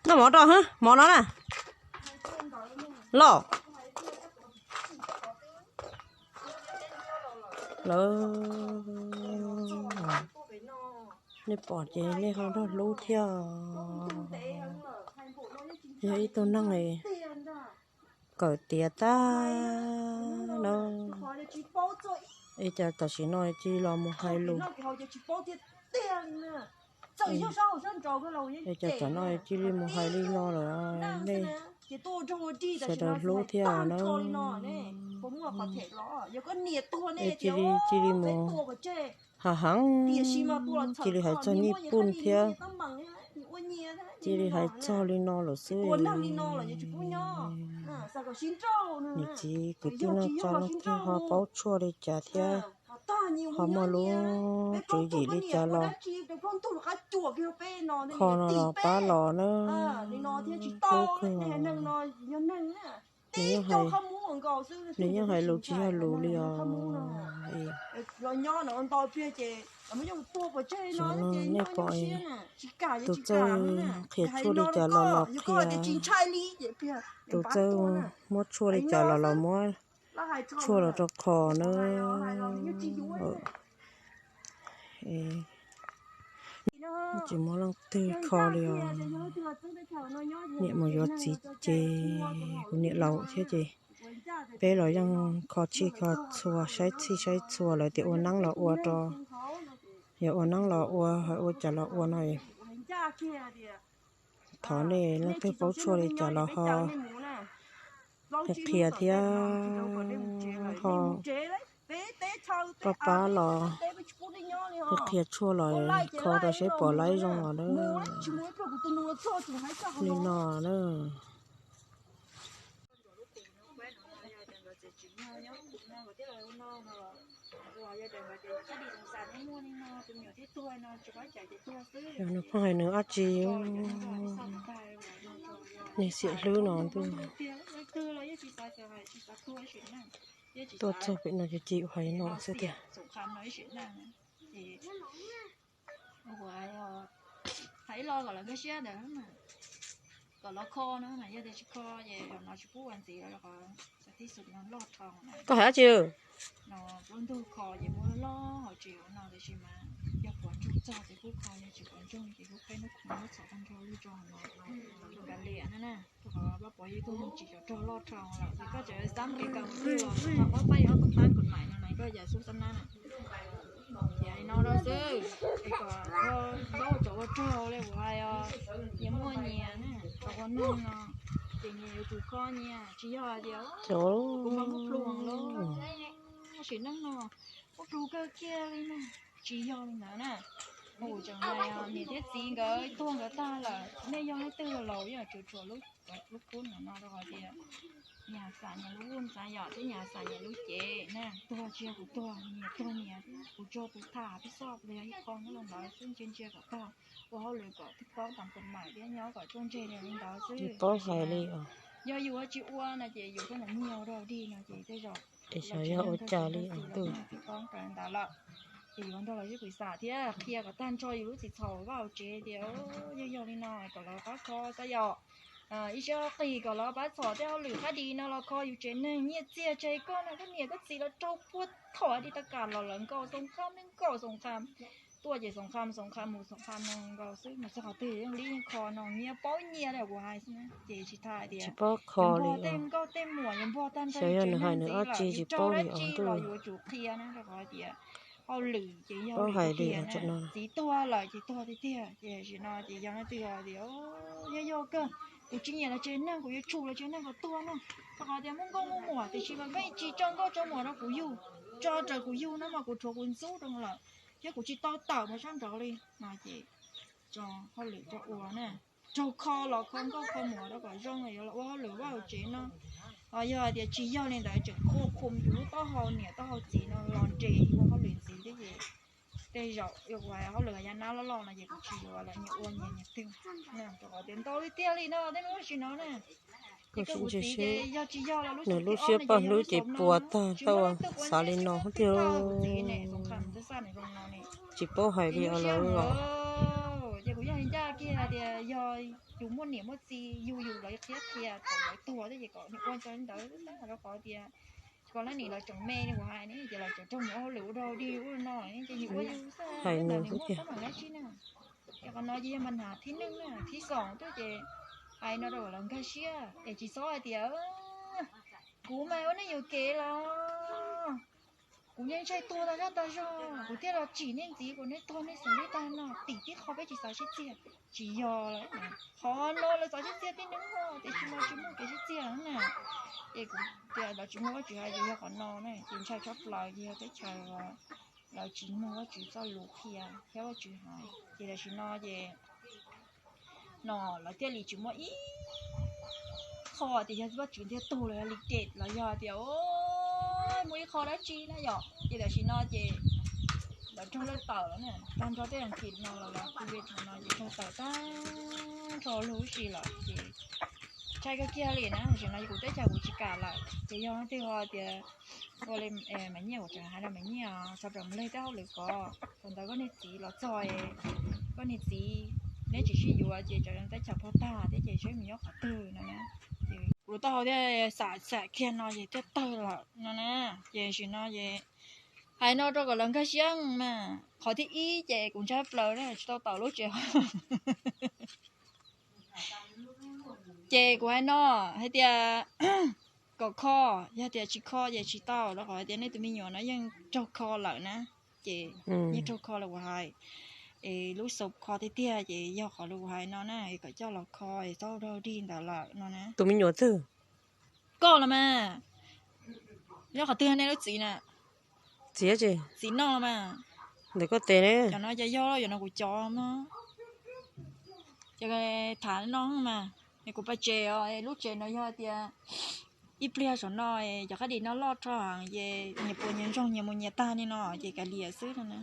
Noj mov rau, mov no na. Los. Lawv, nej pom ces nej ho nrog hlub thiab. Yog ib tug neeg kawm tiav tag na. Es cas tam sim no cia li los mus hais lus, es cas tam no cia li mus hais li no lawm, nej sawv daws hlub thiab na. Es cia li, cia li mus ha heev, cia li hais txog Nyij Pooj thiab, cia li hais txog li no lawm xwb. Niam txiv kwv tij neej tsa leej twg ho paub tshuaj li cas thiab ho muaj lub tswv yim li cas los kho no los pab los na. Hlub kawg. Nws yeej hais lus tsis yog lus li os. Nej pom tus txawj qhia tshuaj li cas los los qhia, tus txawj muab tshuaj li cas los los muab tshuaj los rau kho na. Tsis muaj leej twg kho li os. Niam mus yuav txiv ces kuv niam laus thiab ces peb los yeej kho txhij kho txhua, saib txhij saib txhua, lawv tias ua neeb los ua rau, yog ua neeb los ua, ua cas los ua no. Thov nej leej twg paub tshuaj li cas los ho qhia thiab ho pab pab los qhia tshuaj los kho rau seb pom laib zoo los na. Li no na. Yog nws pheej hais nws dab tsi, niag xiam hlwb no ntuj. Tuaj txog pem no ces cia ua hais no xwb tiag. Hais ib lo kom lawv nkag siab ntawd, kom lawv kho no, yog tias tsis kho ces no tsis pub ua ntxiv lawm. Koj hais dab tsi? Ces no rau xwb, es kom paub cov ua rog li kuv hais os, nyias muaj nyias na, cov ua neeg no, ces nyias yuav tsum kho nyias, tsis yog tias kuv mas muab pluag lawm, sim neej no muab pluag kawg kiag li na, tsis yog li ntawd na. Kuv tseem hais niam thiab txiv nkawd tuag nkawd tag lawm, nej yog leej twg laus yeej tsum tshuam lub kub no rau hais tias nyias xam nyias lub lub ntxav yom, thiab nyias xam nyias lub cev na, tuag tsis yog kuv tuag, nyias tuag nyias, kuv tso tus tham pib xoj los yog ib qho nyob rau ntawd xwb, ntsia ntsia kom tag, ua hauj lwm kom tib poob tas pes maim thiab nyob kom ruaj ntseg li ntawd xwb. Yog yus tsis ua no ces yus pheej mus nyiag ua rau dig no ces tej zaum xyov yog ua cas li ntuj. Poob ntawd lawm, ces yuav nrog los sib pwm xam thiab qhia kom tag nrho yus lub txim txhaum vaj hauv tsev tias yog yog li no kom lawv pab kho xav yom, ib siab qig kom lawv pab txhom tej hauj lwm qab dis no los kho yus tsev neeg, nyiaj txiag tseg koj no, koj niam koj txiv los raug puag thaum di tas kam los lawv nkaum xoom qhab, nkaum xoom qhab, tuaj ces xoom qhab xoom qhab mus xoom qhab no nkaus xwb, mus txog qhov twg yeej li yeej kho no, nyias paub nyias li kuv hais xwb na, ces tsis tas hais tias tsis paub kho li, tej nkauj tej muam yuav npog tag nrho, xyov yog nws hais nws dab tsi tsis paub li os ntuj. Los yuav tsum qhia na, rau qhov tias hauj lwm ces yog hauj lwm tiag tiag na, txiv tuag lawm ces tuag tiag tiag, ces tam sim no ces yog leej twg tias yog yog kawg, kuv tsis nyiam lawv tsev neeg, kuv yuav tshum lawv tsev neeg kom tuag no, rau qhov tias muaj nkauj muaj muam tiam sis mas pheej tsis tso nkauj tso muam rau kuv yug, tso raws kuv yug no mas kuv rhuav kuv ntxub rau lawm, thiab kuv tsis tau tawm mus sab nraud li no ces tso hauj lwm rau ua na, raug kho los kho nkauj kho muam rau kom zoo yuav los ua hauj lwm vaj hauv tsev no. Yog hais tias tsis yog li ntawd tseem khuj khum yus lub taub hau niam taub hau txiv no los nres ua hauj lwm ntxiv thiab ces tej zaum yuav ua hauj lwm yav nab loj loj no ces kuv tsis yuav lawm, nyias ua nyias nyias twg. Rau qhov tias ntau li tiag li no tej lub sim no na, kuv tsis, yog tsis yog los lub, nws lub siab paj hlwb ces puas tag tau xav li no tiag. Tsis paub hais li os lawv os. Ces kuv yog li ncaj yus muaj niam muaj txiv yug yus lawv qhia qhia thaum lawv tuag thiab ces kom ua li ntawd rau qhov tias kom lab nim lawv tseem me li kuv hais ne ces lawv tseem raug mus ua hauj lwm ua dog dig ua no ces yus ua yus xwb, ntawd nws muaj teeb meem dab tsi na. Ces qhov no ces yog mas nas thib neej na, thib xoom twb ces hais no rau kom lawv nkag siab es tsis txhob hais tias kuv mas ua nej yuam kev los kuv yeej ntshai tuag tag zog tag zog kuv thiaj los tsim nej ntxiv kom nej tuag nej xeem tib tag no, tim tib qho peb tsis xav sib txiag. Tsis yog lawm, qhov no lawv xav sib txiag tib neeg hos tiam sis mas tsis muaj kev sib txiag na. Ces kuv tias lawv tsis muaj Vajtswv hais ces yog qhov no na, ces ntshai tshaj plaws ces yog teb chaws lawv tsis mloog Vajtswv txoj lus qhia thiab Vajtswv hais ces tam sim no ces no lawv thiaj li tsis muaj ib qho tias yog Vajtswv ntiag tug los yog li kem los yog tias muaj ib qho dab tsi na yom. Ces tam sim no ces lawv raug lawv tawm lawm na, tag nrho tej Askiv no los lawv Kuwait no ces raug tawm tag nrho lub huv si lawm ces ntshai kawg kiag li na. Tam sim no ces kuv teb chaws kuv tsis kam lawm ces yog twg ho tias ua li Maiv Nyiaj, kuv tseem hais rau Maiv Nyiaj tso plam mus leg tej hauj lwm ko, thaum ntawd koj niag txiv los txog, koj niag txiv neb tsis sib yuav ces cov teb chaws puas tag thiab ces seb mus nyob qhov twg no na. Kuv lub taub hau thiaj xam xam kiag no ces thiaj tawg lawm no na. Ces tam sim no ces hais no rau kom lawv nkag siab mas qhov thib ib ces kuv ntshai plaws na tsis tau tawm lub tsev ces kuv hais no hais tias kom kho, yog tias tsis kho ces tsis tau, rau qhov hais tias nej tus me nyuam no yeej raug kho lawm na. Ces yeej raug kho lawm kuv hais, es lub xov kho tiag tiag ces yog qhov lus kuv hais no na, es kom coj los kho es txhob ua dog dig ntawd lawm no na. Tus me nyuam twg? Koj los mas. Nyob qhov twg nej lub txiv na? Txiv tsis, txiv no los mas. Ntawm koj tes ne? Cov no ces yog yog no kuv cov mas. Ces tham no mas, es kuv pais tsev os, lub tsev no yog tias ib pliag saum no cov qab dis no loj rho heev ces nyias puas nyias ntsoog nyias mus nyias tag li no ces kav liam xwb no na.